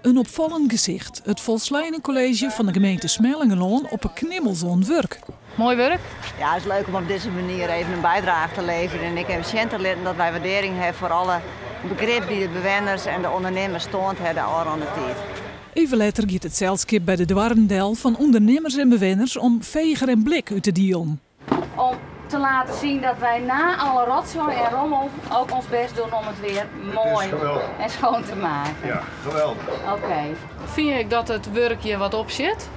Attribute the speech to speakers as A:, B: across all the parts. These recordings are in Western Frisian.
A: In opfallend gesicht, it folsleine kolleezje fan de gemeente Smellingerlân op 'e knibbels oan it wurk.
B: Moai wurk.
C: Ja, it is leuk om op dizze manier even in bydrage te leverjen en ek even sjen te litten dat wy wurdearring hawwe foar alle begrip dy't de bewenners en de ûndernimmers toand hawwe de ôfrûne tiid.
A: Even letter giet it selskip by de doarren del fan ûndernimmers en bewenners om feger en blik út te dielen.
D: Om te laten zien dat wij na alle rotzooi en rommel ook ons best doen om het weer mooi en schoon te maken.
E: Ja, geweldig.
D: Oké.
B: Fine je dat it wurk hjir wat opsjit?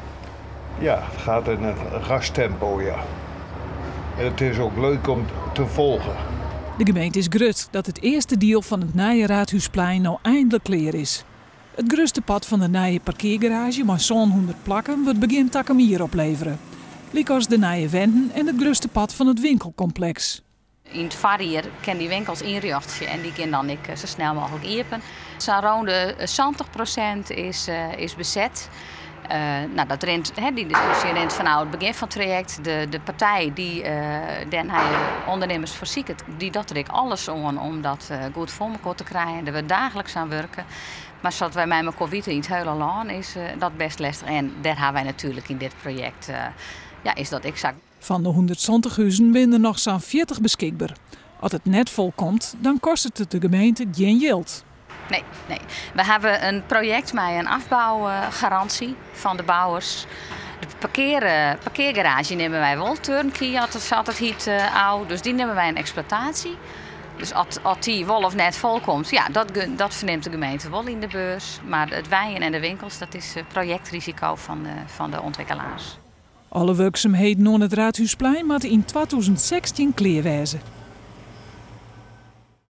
E: Ja, het gaat in een rastempo, ja. En het is ook leuk om te volgen.
A: De gemeente is grut dat it earste diel fan it nije Raadhúsplein no einlik klear is. It grutste part fan de nije parkeargaraazje mei 700 plakken wurdt begjin takom jier oplevere. Lykas de nije wenten en it grutste part fan it winkelkompleks.
D: Yn it foarjier kinne dy winkels ynrjochtsje en dy gean dan ek sa snel mooglik iepen. Sa'n rûn de 70% is beset. No, dat rint, hè, dy diskusje rint fanôf it begjin fan it trajekt. De partij dy't dêr nije ûndernimmers foar siket, dy docht der ek alles oan om dat goed foar mekoar te krijen. Der wurdt daagliks oan wurke. Mar sa't wy mei mekoar witte, yn it hiele lân is dat bêst lestich. En dêr hawwe wy natuerlik yn dit projekt, ja, is dat ek sa.
A: Fan de 170 huzen binne der noch sa'n 40 beskikber. As it net fol komt, dan kostet it de gemeente gjin jild.
D: Nee. We hawwe in projekt mei in afbouwgarantie fan de bouwers. De parkeargaraazje nimme wy wol turnkey, as it hyt, ôf. Dus dy nimme wy yn eksploitaasje. Dus as dy wol of net folkomt, ja, dat fernimt de gemeente wol yn de beurs. Mar it wenjen en de winkels, dat is projektrisiko fan de ûntwikkelaars.
A: Alle wurksumheden oan it Raadhúsplein moatte yn 2016 klear wêze.